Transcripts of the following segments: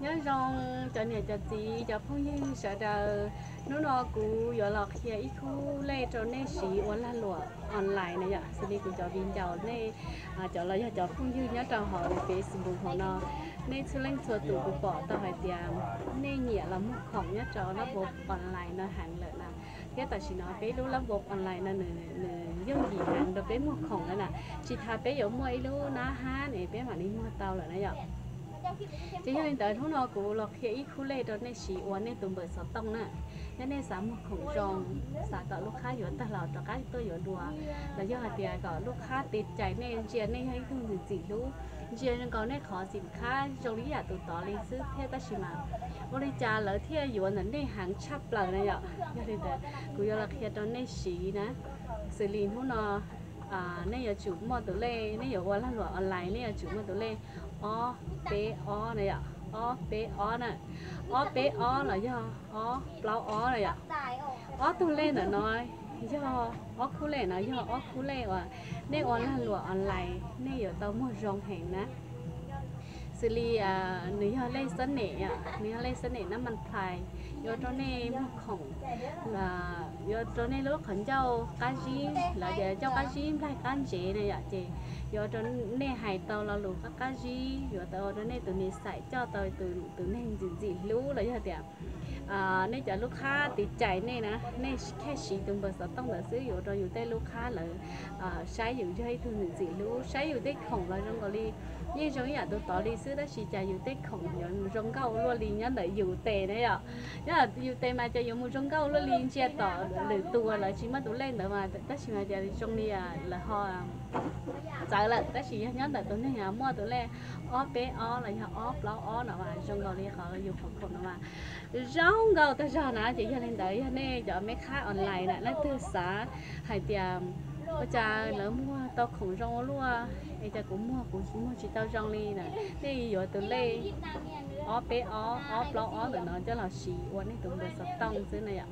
Nyob zoo cov niam cov txiv cov phooj ywg sawv daws, hnub no kuv yuav los qhia ib khub lej rau nej siv ua lag luam online na yom. Xws li kuv cov viv ncaus nej, cov los yog cov phooj ywg nyob rau hauv Facebook hauv no, nej txhua leej txhua tus kuv pom tau hais tias nej nyiam los muag khoom nyob rau lab npau online no heev lawm na. Thiab tam sim no peb lub lab npau online no nws yooj yim heev rau peb muag khoom lawm na. Tsis tas peb yuav muaj ib lub nab hab es peb mam li muag tau lawm na yom. Ces yog li ntawd hnub no kuv los qhia ib khub lej rau nej siv ua nej tus npawm xov tooj na. Yog nej xav muag khoom zoo, xav kom lub qhab yuav tag los rov qab tuaj yuav dua, los yog hais tias kom lub qhab tiv cais nej, ntsia nej yog ib tug ntxim ntxim hlub, ntsia nkaus nej qhov xim khab zoo li ib yam tus tod li xwb thiab tab sis mas ua li cas lawv thiaj yuav ntawm nej heev tshaj plaws na yom. Yog li ntawd kuv yuav los qhia rau nej siv na. Xws li hnub no nej yuav tsum muaj tus lej, nej yuav ua lag luam online nej yuav tsum muaj tus lej ob peb ob na yom, ob peb ob na, ob peb ob los yog ob plaub ob na yom. Ob tug lej ntawm no yog ob khub lej no yog ob khub lej uas nej ua lag luam online nej yuav tau muag zoo heev na. Xws li nws yog lej xab nem, nws yog lej xab nem nab mas plais, yuav rau nej muag khoom, yuav rau nej lub qhov ncauj qab zib, lawv tias ncauj qab zib nplaig qab ntsev na yom, ces yuav rau nej hais tau lo lus qab qab zib, yuav tau ua rau nej tus nis xais coj tau tus neeg ntxim ntxim hlub los yog tias nej cov lub qhab tiv cais nej na, nej khaj siv tus npawg xov tooj ntawd xwb yuav rau yus tej lub qhab lawv saib yus yog ib tug ntxim ntxim hlub, saib yus tej khoom los zoo nkaus li yeej zoo ib yam tus tod li xwb tab sis cas yus tej khoom yuav zoo nkauj luaj li nyob ntawm yus tes na yom. Nyob yus tes mas ces yuav mus zoo nkauj luaj li ntsia tom lwm tus lawv tsis muaj tus lej ntawd mas tab sis mas ces zoo li lawv ho txawv lawm tab sis yog nyob ntawm tus neeg muaj tus lej ob peb ob los yog ob plaub ob no mas zoo nkaus li qhov yus qhov khoom no mas zoo nkauj tag zog na. Ces yog li ntawd yog nej cov me khab online na leej twg xav hais tias ua cas lawv muag tau khoom zoo ua luaj es cas kuv muag kuv muag tsis tau zoo li na, nej yuav tus lej ob peb ob ob plaub ob ntawm no coj los siv ua nej tus npawg xov tooj xwb na yom.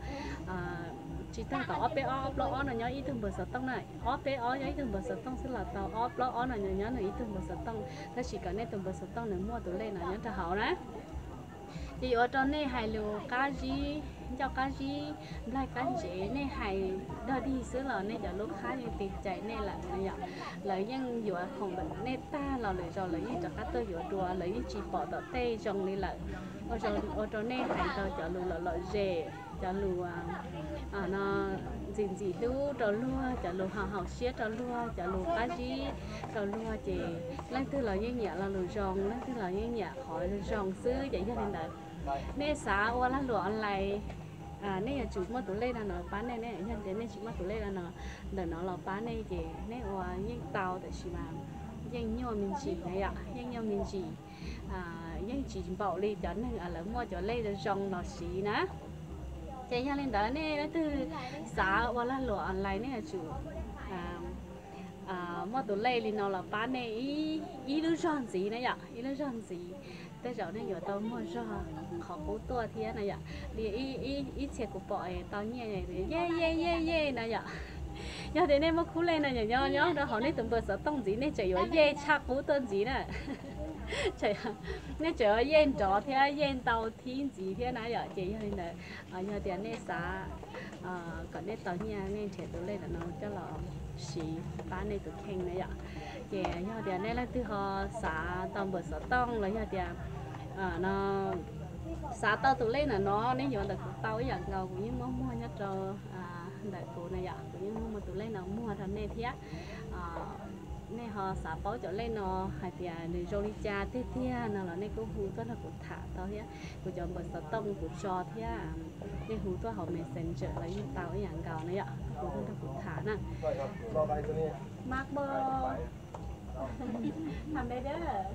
Tsis tag kom ob peb ob ob plaub ob no nyob ib tug npawg xov tooj na, ob peb ob nyob ib tug npawg xov tooj xwb los tau, ob plaub ob no nyob nws ib tug npawg xov tooj tab sis kom nej tus npawg xov tooj nws muaj tus lej no nyob rau hauv na. Ces yuav rau nej hais lus qab zib, ncauj qab zib, nplaig qab ntsev, nej hais dog dig xwb los nej cov lub qhab yeej tiv cais nej lawm na yom. Lawv yeej yuav khoom ntawm nej tag los lwm zaus lawv yeej rov qab tuaj yuav dua, lawv yeej tsis pom tom tej zoo li lawm. Ua rau nej hais tau cov lus lom lom zem, cov lus no ntxim ntxim hlub rau luag, cov lus haum haum siab rau luag, cov lus qab zib rau luag ces leej twg los yeej nyiam lo lus zoo, leej twg los yeej nyiam qhov zoo xwb. Ces yog li ntawd nej xav ua lag luam online nej yuav tsum muaj tus lej no no pab nej, yog tias nej tsis muaj tus lej no no ntawm no los pab nej ces nej ua yeej tau tab sis mas yeej nyuaj me ntsis na yom, yeej nyuaj me ntsis, yeej tsis npaum li cov neeg lawv muaj cov lej zoo los siv na. Ces yog li ntawd nej leej twg xav ua lag luam online nej yuav tsum muaj tus lej li no los pab nej ib lub zog ntxiv na yom, ib lub zog ntxiv. Tej zaum nej yuav tau muag zog qhov qub tuaj thiab na yom. Li ib txhia kuv pom tau nyiaj yej yej yej na yom. Yog tias nej muaj khub lej no nyob nyob rau hauv nej tus npawg xov tooj ntxiv nej tseem yuav yej tshaj qub tuaj ntxiv na. Nej tseem yuav yej nrov thiab yej ntau thib ntxiv thiab na yom. Ces yog li ntawd yog tias nej xav kom nej tau nyiaj nej nrhiav tus lej ntawm no coj los siv pab nej tus kheej na yom. Ces yog tias nej leej twg ho xav tau npawg xov tooj los yog tias no xav tau tus lej ntawm no nej yuav ntawm kuv tau ib yam nkaus, kuv yeej muaj muag nyob rau ntawm kuv na yom, kuv yeej muaj muag tus lej no muag rau nej thiab. Nej ho xav paub cov lej no hais tias nws zoo li cas tiag tiag no los nej kuj hu tuaj nrog kuv tham tau thiab. Kuv cov npawg xov tooj kuv tso thiab, nej hu tuaj hauv Messenger los yeej tau ib yam nkaus na yom, hu tuaj nrog kuv tham na. Mas bo, tham npe dab.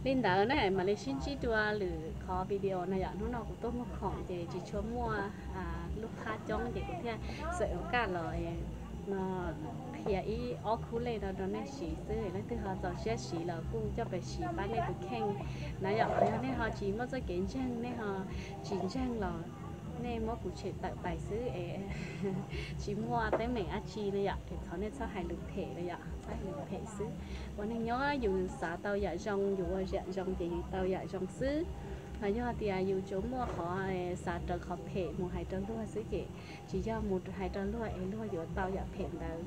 Li ntawd ne mam li sib ntsib dua lwm qhov video no yom. Hnub no kuv tuaj muag khoom ces tsis tshua muaj lub qhab coob ces kuv thiaj xav ua kaj los qhia ib ob khub lej no rau nej siv xwb. Leej twg ho txaus siab siv los kuj coj pes siv pab nej tus kheej na yom. Yog nej ho tsis muaj txoj kev ntseeg, nej ho tsis ntseeg los Nej muab kuv tshem tawm pais xwb es tsis muaj teeb meem dab tsi no yom, es thov nej txhob hais lus phem no yom, txhob hais lus phem xwb. Ua neeg nyob yus xav tau yam zoo, yus ua yam zoo ces yus tau yam zoo xwb. Ho yog tias yus tsuas muaj qhov xav raws qhov phem mus hais rau luag xwb ces tsis yog mus hais rau luag es luag yuav tau yam phem ntawd.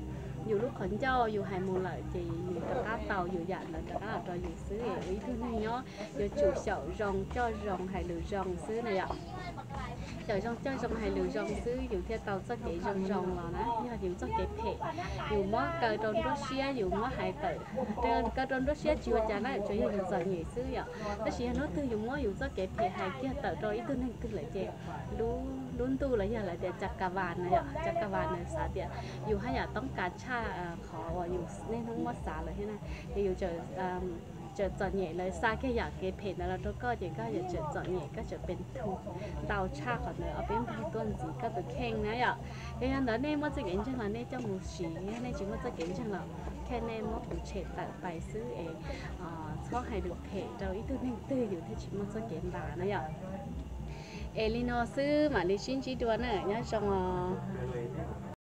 Yus lub qhov ncauj yus hais mus lawm ces yus rov qab tau yus yam ntawd rov qab los rau yus xwb. Ua ib tug neeg nyob yuav tsum xyaum zoo, coj zoo, hais lus zoo xwb na yom. Xyaum zoo, coj zoo, hais lus zoo xwb yus thiaj tau txoj kev zoo zoo los na. Yog yus txoj kev phem, yus muab kaw rau nruab siab, yus muab hais tawm, kaw rau nruab siab tsis ua cas na, tsuas yog yus txom nyem xwb yom. Tab sis yog hnub twg yus muab yus txoj kev phem hais kiag tawm rau ib tug neeg twg lawm ces lub ntuj los yog lawv tias cakavas no yom, cakavas nws xav tias yus haj yam toob kas tshaj qhov uas yus niaj hnub muab xav lawm thiab na. Ces yus txawm txom nyem, lawv xa kiag yam kev phem ntawd los rau koj ces koj yuav tseem txom nyem, koj tseem pes thum ntau tshaj qhov ntawd ob peb npaug tuaj ntxiv koj tus kheej na yom. Yog li ntawd nej muaj txoj kev ntseeg los nej coj mus siv, yog nej tsis muaj txoj kev ntseeg los kheej nej muab kuv tshem tawm pais xwb es txhob hais lus phem rau ib tug neeg twg yus thiaj tsis muaj txoj kev npam na yom. Es li no xwb mam li sib ntsib dua na, nyob zoo os.